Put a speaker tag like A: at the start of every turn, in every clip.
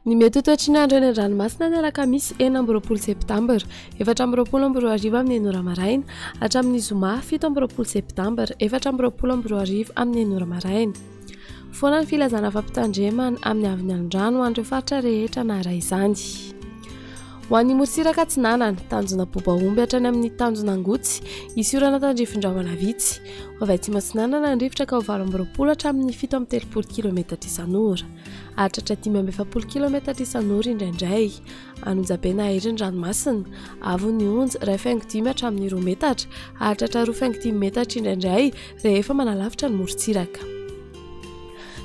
A: Ny mety ho toetry ny andro eny an-dranomasina ny alakamisy 26 septambra 2024 amin'ny enina ora maraina hatramin'ny zoma 27 septambra 2024 amin'ny enina ora maraina. Foana ny filazana fampitandremana amin'ny avy ny alon-drano ho an'ireo faritra rehetra naharay izany. Ho an'ny morontsiraka atsinanana, tanjona Bobaomby hatrany amin'ny tanjona Angotsy, hisy orana tandrifin-drahona vitsy. Ho avy atsimo atsinanana ny rivotra ka ho 28 hatramin'ny 37 kilometatra isan'ora. Hahatratra 45 kilometatra isan'ora indraindray. An'Onjabe na Hery ny ranomasina. Avo ny onja, 1,5 hatramin'ny 2 metatra. Hahatratra 2,5 metatra indraindray rehefa manalavitra ny morontsiraka.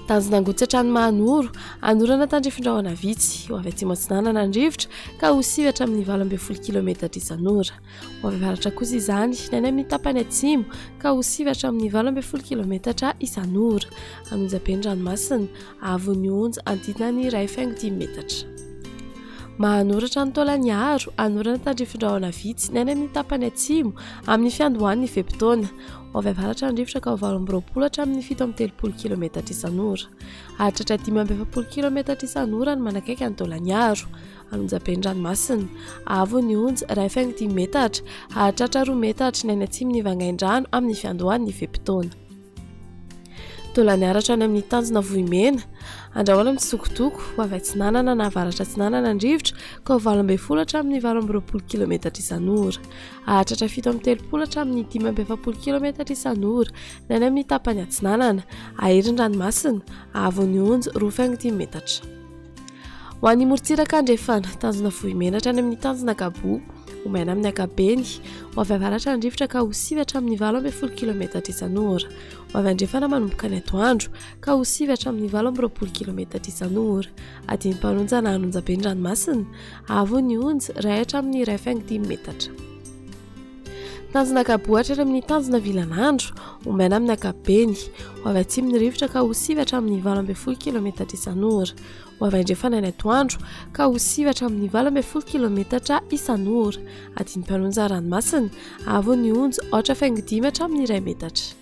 A: Tanjona Angotsy hatrany Mahanoro, hanorana tandrifin-drahona vitsy, ho avy atsimo atsinanana ny rivotra ka ho sivy hatramin'ny 18 kilometatra isan'ora. Ho avy avaratra kosa izany ny any amin'ny tapany atsimo ka ho sivy hatramin'ny 18 kilometatra isan'ora. An'Onjabe ny ranomasina, avo ny onja anodidina ny 1,5 metatra. Mahanoro hatrany Taolagnaro, hanorana tandrifin-drahona vitsy ny any amin'ny tapany atsimo amin'ny fiandohan'ny fe-potoana. Ho avy avaratra ny rivotra ka ho 28 hatramin'ny 37 kilometatra isan'ora. Hahatratra 45 kilometatra isan'ora ny manakaiky an'i Taolagnaro. An'Onjabe ny ranomasina. Avo ny onja, 1,5 metatra. Hahatratra 2 metatra ny any atsimon'i Vangaindrano amin'ny fiandohan'ny fe-potoana. Taolagnaro hatrany amin'ny tanjona Vohimena. Andrahona mitsitokotoko, ho avy atsinanana na avaratra atsinanana ny rivotra ka ho 18 hatramin'ny 28 kilometatra isan'ora. Hahatratra 37 hatramin'ny 45 kilometatra isan'ora ny any amin'ny tapany atsinanana. Hahery ny ranomasina, haavon'ny onja 2,5 metatra. Ho an'ny morontsiraka andrefana, tanjona Vohimena hatrany amin'ny tanjona Gaboa, ho maina amin'ny ankapobeny. Ho avy avaratra ny rivotra ka ho sivy hatramin'ny 18 kilometatra isan'ora. Ho avy andrefana manomboka ny atoandro ka ho sivy hatramin'ny 28 kilometatra isan'ora. Adim-panonja na an'onjabe ny ranomasina, Avo ny onja, iray hatramin'ny 1,5 metatra. Tanjona Gaboa hatrany amin'ny tanjona Vilanandro, ho maina amin'ny ankapobeny. Ho avy atsimo ny rivotra ka ho sivy hatramin'ny 18 kilometatra isan'ora. Ho avy andrefana ny atoandro ka ho sivy hatramin'ny 18 kilometatra isan'ora. Adin'ny-mpanonja ranomasina, avo ny onja, aotra faingo dimy hatramin'ny iray metatra.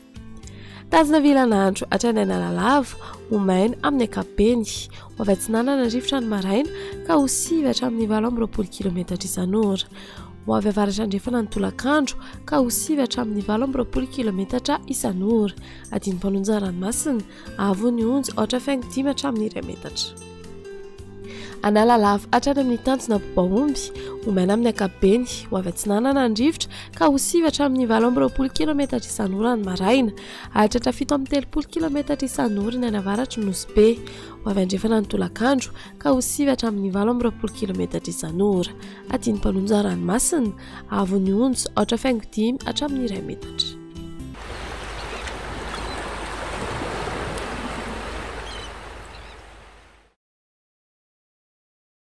A: Tanjona vilanandro hatrany Analalava, ho maina amin'ny ankapobeny. Ho avy atsinanana ny rivotra ny maraina ka ho sivy hatramin'ny 28 kilometatra isan'ora. Ho avy avaratra andrefana ny tolakandro ka ho sivy hatramin'ny 28 kilometatra isan'ora. Adin'ny mpanonja ranomasina, avo ny onja, aotra faingo dimy hatramin'ny iray metatra. Analalava hatrany amin'ny tanjona Ambohibaomby, ho maina amin'ny ankapobeny, ho avy atsinanana ny rivotra ka ho sivy hatramin'ny 28 kilometatra isan'ora ny maraina. Hahatratra 37 kilometatra isan'ora ny any avaratry Nosy Be. Ho avy andrefana ny tolakandro ka ho sivy hatramin'ny 28 kilometatra isan'ora. Adin'ny mpanonja ranomasina, avo ny onja, aotra faingo dimy hatramin'ny iray metatra.